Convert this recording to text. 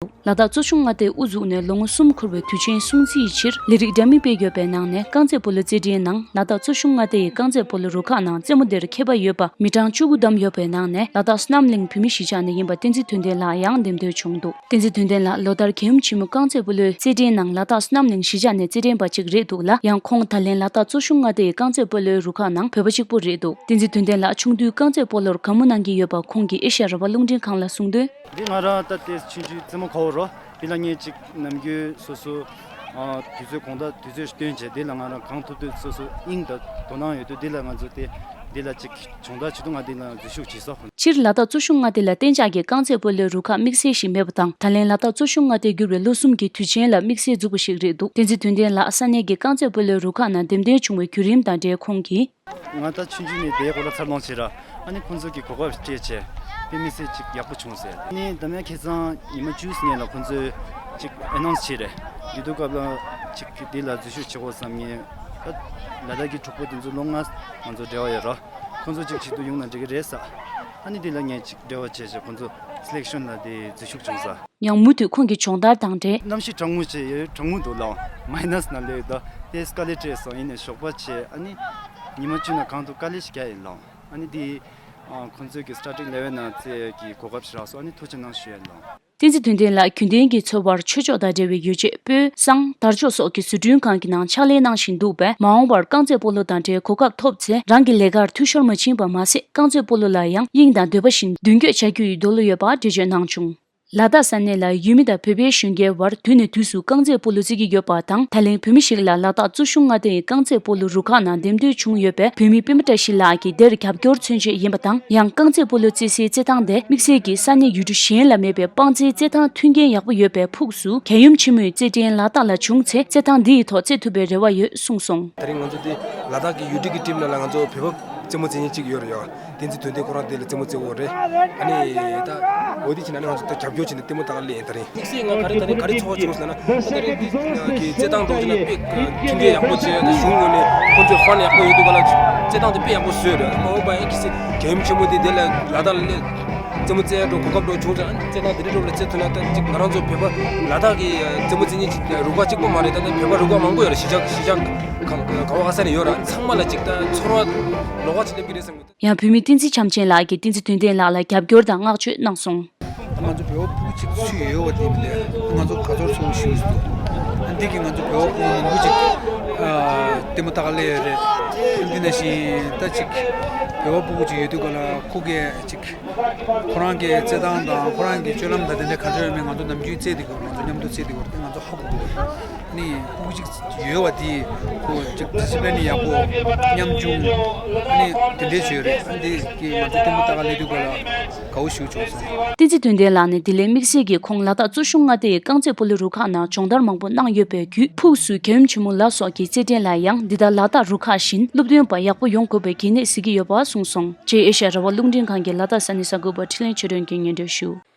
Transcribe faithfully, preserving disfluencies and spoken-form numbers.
ལ་དྭགས་གཙོ་གཞུང་མངའ་སྡེའི་དབུ་འཛུགས་ནས་ལོ་ངོ་གསུམ་འཁོར་བའི་དུས་ཆེན་སྲུང་བརྩི་ཡི་ཕྱིར་ལས་རིགས་འདྲ་མིན་སྤེལ་ཡོད་པའི་ནང་ནས། རྐང་རྩེད་སྤོ་ལོ་རྩེད་འགྲན་ནང་ལ་དྭགས་གཙོ་གཞུང་མངའ་སྡེ་ཡི་རྐང་རྩེད་སྤོ་ལོ་རུ་ཁག་ནང་རྩེད་མོ་དེར་མཁས་པ་ཡོད་པ་མི་གྲངས་བཅུ་དགུ་བདམས་ཡོད་པའི་ནང་ནས། ལ་དྭགས་བསོད་ནམས་གླིང་བོད་མི་གཞིས་ཆགས་ནས་ཡིན་པ་བསྟན་འཛིན་དོན་ལྡན་ལགས་ཡང་འདེམས་ཐོན་བྱུང་འདུག་བསྟན་འཛིན་དོན་ལྡན་ལགས་ལོ་ལྟར་རྒྱལ་ཡུམ་ཆེན་མོའི་རྐང་རྩེད་སྤོ་ལོའི་རྩེད་འགྲན་ནང་ལ་དྭགས་བསོད་ནམས་གླིང་གཞིས་ཆགས་ནས་རྩེད་འགྲན་པ་གཅིག་རེད་འདུག་ལ། ཡང་ཁོང་ད་ལན་ལ་དྭགས་གཙོ་གཞུང་མངའ་སྡེ་ཡི་རྐང་རྩེད་སྤོ་ལོའི་རུ་ཁག་ནང་བོད་པ་གཅིག་པུ་རེད་འདུག་བསྟན་འཛིན་དོན་ལྡན་ལགས་ཆུང་དུས་རྐང་རྩེད་སྤོ་ལོར་དགའ་མོས་གནང་གི་ཡོད་པ་ཁོང་གིས་ཨེ་ཤ་ཡ་རང་དབང་རླུང་འཕྲིན་ཁང་ལ་གསུངས་དོན། འདི་ང་རང་ད་ལྟའི་ཆུང་ཆུང་རྩེད་མོ་ཁ་བོ་རོ། འདི་ལ་ངས་ཅིག་ནམ་རྒྱུན་སོ་སོ་ཨ་དུས་ཚོད་གང་ལྟར་དུས་ཚོད་བཏོན་བྱས། འདི་ལ་ང་རང་གང་ཐུབ་ཐུབ་སོ་སོ་དབྱིངས་དང་དོ་སྣང་ཡོད་དུས། འདི་ལ་ང་ཚོ་དེ་འདི་ལ་ཅིག་སྦྱོང་བརྡར་བྱེད་དུས་ང་འདི་ལ་འཛུལ་ཞུགས་བྱས་སོང་། སྤྱིར་ལ་དྭགས་གཙོ་གཞུང་མངའ་སྡེ་ལ་གཏན་འཇགས་ཀྱི་རྐང་རྩེད་སྤོ་ལོའི་རུ་ཁག་དམིགས་བསལ་ཞིག་མེད་པ་དང་། ད་ལན་ལ་དྭགས་གཙོ་གཞུང་མངའ་སྡེ་བསྒྱུར་བའི་ལོ་གསུམ་གྱི་དུས་ཆེན་ལ་དམིགས་བསལ་འཛུགས་པ་ཞིག་རེད་འདུག་བསྟན་འཛིན་དོན་ལྡན་ལགས་ས་གནས་ཀྱི་རྐང་རྩེད་སྤོ་ལོའི་རུ་ཁག་ནང་འདེམས་ཐོན་བྱུང་བའི་བརྒྱུད་རིམ་དང་འབྲེལ་ཁོང་གིས། ང་ད་ཆུང་ཆུང་ནས་དེའི་སྐོར་ལ་འཚར་ལོངས་བྱས་ར། ཨ་ནི་ཁོང་ཚོ་གི་གོ་སྐབས་སྤྲད་བྱས་དེ་དམིགས་བསལ་ཅིག་ཡག་པོ་བྱུང་ཟེར། ཨ་ནི་འདམ་ཡ་ཁེ་ཚང་ཉི་མ་བཅུ་ནས་ལ་ཁོང་ཚོས་ཅིག་ཨེ་ནོན་སི་བྱས་རེད། དེ་དུས་སྐབས་ལ་ཅིག་འདི་ལ་འཛུལ་ཞུགས་བྱེད་དགོས་བསམ་ངེས། ད་ལ་དྭགས་ཀྱི་གྲོགས་པོ་དེ་ཚོ་ལོ་ལྔ་ང་ཚོ་འབྲེལ་བ་ཡོད་ར། ཁོང་ཚོ་ཅིག་བྱེད་དུ་ཡོང་ན་འགྲིག་གི་རེད་ས། ཨ་ནི་འདི་ལ་ངས་ཅིག་འབྲེལ་བ་བྱས་བྱས་ཁོང་ཚོ་སི་ལེག་ཤོན་ལ་དེ་འཛུལ་ཞུགས་བྱུང་ས། ཡང་མུ་མཐུད་ཁོང་གི་སྦྱོང་བརྡར་དང་འབྲེལ། གནམ་གཤིས་གྲང་མོ་བྱས་ཡོད། གྲང་མོ་འདུག་ལའོ། མའི་ནས་ན་སླེབས་ཡོད། ད་དེ་དཀའ་ལས་སྤྲད་སོང་། ཡིན་ནའི་ཞོགས་པ་བྱས་ཨ་ནི་ཉི་མ་བཅུ་ནང་གང་ཐུབ་དཀའ་ལས་ཤིག་བརྒྱབ་ཡིན་ལའོ། ཨ་ནི་དེ་ཨ་ཁོང་ཚོའི་གི་སི་ཊར་ཊིང་ལེ་ཝན་ནང་རྩེད་གི་གོ་སྐབས་ཤིག་རག་སོང་། ཨ་ནི་ཐུགས་རྗེ་གནང་ཞུ་ཡ་ཡིན་ལའོ། བསྟན་འཛིན་དོན་ལྡན་ལགས་རྒྱུན་ལྡན་གྱི་འཚོ་བར་ཆོས་ཕྱོགས་དང་འབྲེལ་བའི་ཡོ་བྱད་སྤོས་བཟང་དར་ལྕོག་སོགས་ཀྱི་བཟོ་སྐྲུན་ཁང་གི་ནང་ཕྱག་ལས་གནང་བཞིན་འདུག་པས། མ་འོངས་པར་རྐང་རྩེད་སྤོ་ལོ་དང་འབྲེལ་གོ་སྐབས་ཐོབ་ཚེ་རང་གི་ལས་ཀར་འཐུས་ཤོར་མ་ཕྱིན་པ་མ་ཟད། རྐང་རྩེད་སྤོ་ལོ་ལ་ཡང་དབྱིངས་དང་འདོད་པ་བཞིན་མདུན་སྐྱོད་བྱ་རྒྱུ་ཡི་འདོད་བློ་ཡོད་པ་འགྲེལ་བརྗོད་གནང་བྱུང་། ལ་དྭགས་ས་གནས་ལ་ཡུལ་མི་དང་བོད་པའི་གཞོན་སྐྱེས་བར་དུས་ནས་དུས་སུ་རྐང་རྩེད་སྤོ་ལོ་རྩེ་གི་ཡོད་པ་དང་། ད་ལན་བོད་མི་ཞིག་ལ་ལ་དྭགས་གཙོ་གཞུང་མངའ་སྡེ་ཡི་རྐང་རྩེད་སྤོ་ལོ་རུ་ཁག་ནང་འདེམས་ཐོན་བྱུང་ཡོད་པས། བོད་མི་པད་མ་བཀྲ་ཤིས་ལགས་ཀྱིས་དེར་རྒྱབ་སྐྱོར་མཚོན་ཆེད་ཡིན་པ་དང་། ཡང་རྐང་རྩེད་སྤོ་ལོ་རྩེ་སའི་རྩེད་ཐང་དེ་དམིགས་བསལ་གྱི་ས་གནས་ཡུལ་གྲུ་གཞན་ལ་མེད་པའི་དཔང་རྩིའི་རྩེད་ཐང་མཐུན་རྐྱེན་ཡག་པོ་ཡོད་པའི་ཕུགས་སུ། རྒྱལ་ཡུམ་ཆེན་མོའི་རྩེད་འགྲན་ལ་དྭགས་ལ་བྱུང་ཚེ། རྩེད་ཐང་འདི་ཡི་ཐོག་རྩེད་ཐུབ་པའི་རེ་བ་ཡོད་གསུངས་སོང་། ད་རིང་ང་ཚོ་འདི་ལ་དྭགས་ཀྱི་ཡུལ་གྲུ་གི་ཊིམ་ནང་ལ་ང་ཚོ་བོད་པ་རྩེད་མོ་རྩེ་མཁན་གཅིག་ཡོད་རེད་ཡ། བསྟན་འཛིན་དོན་ལྡན་ཁོ་རང་དེ་ལ་རྩེད་མོ་རྩེ་འོ་རེད། ཨ་ནི་ད་འོ་དེ་ཕྱིན་ན་ནི་ང་ཚོ་ད་རྒྱབ་སྐྱོར་བྱས་ནས་ལྟད་མོ་ལྟ་ག་སླེབས་ཡིན་ད་རིང་། དམིགས་བསལ་ང་ག་རེ་ད་རིང་ག་རེ་ཚོར་བ་བྱུང་སོང་ན། ད་ད་རིང་འདི་གི་རྩེད་ཐང་འགྲོ་རྒྱུ་ན་དཔེ་མཐུན་རྐྱེན་ཡག་པོ་བྱས། ད་གཞུང་ངོས་ནས་ཁོང་ཚོས་ཕན་ཡག་པོ་ཡོད་འདུག་ག་ལ། རྩེད་ཐང་དེ་དཔེ་ཡག་པོ་བཟོས་རེད། མ་འོངས་པ་ཡང་གལ་སྲིད་རྒྱལ་ཡུམ་ཆེན་མོ་འདི་དེ་ལ་ལ་དྭགས་ལ་སླེབས་རྩེད་མོ་རྩེ་འགྲོ་གོ་སྐབས་འགྲོ་བྱུང་ཙང་། རྩེད་ཐང་དེ་འདྲ་འགྲོ་ལ་རྩེད་ཐུབ་ན་ད་ཅིག་ང་རང་ཚོ་བོད་པ་ལ་དྭགས་ཀྱི་རྩེད་མོ་རྩེ་མཁན་གཅིག་རུ་ཁག་གཅིག་པོ་མ་རེད། ད་ལྟ་བོད་པ་རུ་ཁག་མང་པོ་ཡོད་རེད། གཞིས་ཆགས་གཞིས་ཆགས་ག་ག་བ་ག་ས་ནས་ཡོད་རེད། ཚང་མ་ལ་ཅིག་ད་ཚོར་བ་ལོགས་ཀ་ཅིག་སླེབས་ཀྱི་རེད་བསམ་གི། ཡང་བོད་མི་བསྟན་འཛིན་བྱམས་ཆེན་ལགས་ཀྱིས་བསྟན་འཛིན་དོན་ལྡན་ལགས་ལ་རྒྱབ་སྐྱོར་དང་བསྔགས་བརྗོད་གནང་སོང་། ང་ཚོ་བོད་པ་སྤུ་གུ་གཅིག་ཚུད་ཡོད་པ་དེ་མིན་ཏེ། ང་ཚོ་དགའ་ཚོར་ཚོར་ཞུ་ཡི་འདུག་འདི་གིས་ང་ཚོ་བོད་པ་སྤུ་གུ་མང་པོ་ཅིག་ལྟད་མོ་ལྟ་ག་སླེབས་ཡོད་རེད། འདི་ནང་བཞིན་ད་ཅིག་བོད་པ་སྤུ་གུ་ཅིག་ཡོད་དུས་ག་ལ་ཁོ་གིས་ཅིག་ཁོ་རང་གི་རྩེད་ཐང་དང་ཁོ་རང་གི་སྤྱོད་ལམ་དང་དེ་འདྲ་ག་འདྲ་ཡོད་མེད་ང་ཚོ་ནམ་རྒྱུན་རྩེད་དེ་གོ་ང་ཚོ་མཉམ་དུ་རྩེད་དེ་གོ་ང་ཚོ་ཧ་གོ་གི་འདུག་ནི་སྤུ་གུ་གཅིག་ཡོད་པ་དེ་ཁོ་ཅིག་ཌི་སི་པི་ལིན་ཡག་པོ་ཉམ་ཆུང་ནི་དེ་འདྲའི་བྱོས་རེད། འདི་གིས་ང་ཚོ་ལྟད་མོ་ལྟ་ག་སླེབས་དུས་ག་ལ་དགའ་བོ་ཞིག་བྱུང་སོང་། བསྟན་འཛིན་དོན་ལྡན་ལགས་ནས་དེ་ལས་དམིགས་བསལ་གྱིས་ཁོང་ལ་དྭགས་གཙོ་གཞུང་མངའ་སྡེའི་རྐང་རྩེད་སྤོ་ལོ་རུ་ཁག་ནང་སྦྱོང་བརྡར་མང་པོ་གནང་ཡོད་པའི་བརྒྱུད། ཕུགས་སུ་རྒྱལ་ཡུམ་ཆེན་མོ་ལ་སོགས་ཀྱི་རྩེད་འགྲན་ལ་ཡང་འདི་ལྟར་ལ་དྭགས་རུ་ཁག་བཞིན་སློབ་སྟོན་པ་ཡག་པོ་ཡོང་དགོས་པའི་གལ་གནད་གཟིགས་ཀྱི་ཡོད་པ་གསུངས་སོང་། ཅེས་ཨེ་ཤ་ཡ་རང་དབང་རླུང་འཕྲིན་ཁང་གི་ལ་དྭགས་ས་གནས་གསར་འགོད་པ་འཕྲིན་ལས་ཆོས་སྒྲོན་གྱིས་སྙན་སྒྲོན་ཞུ།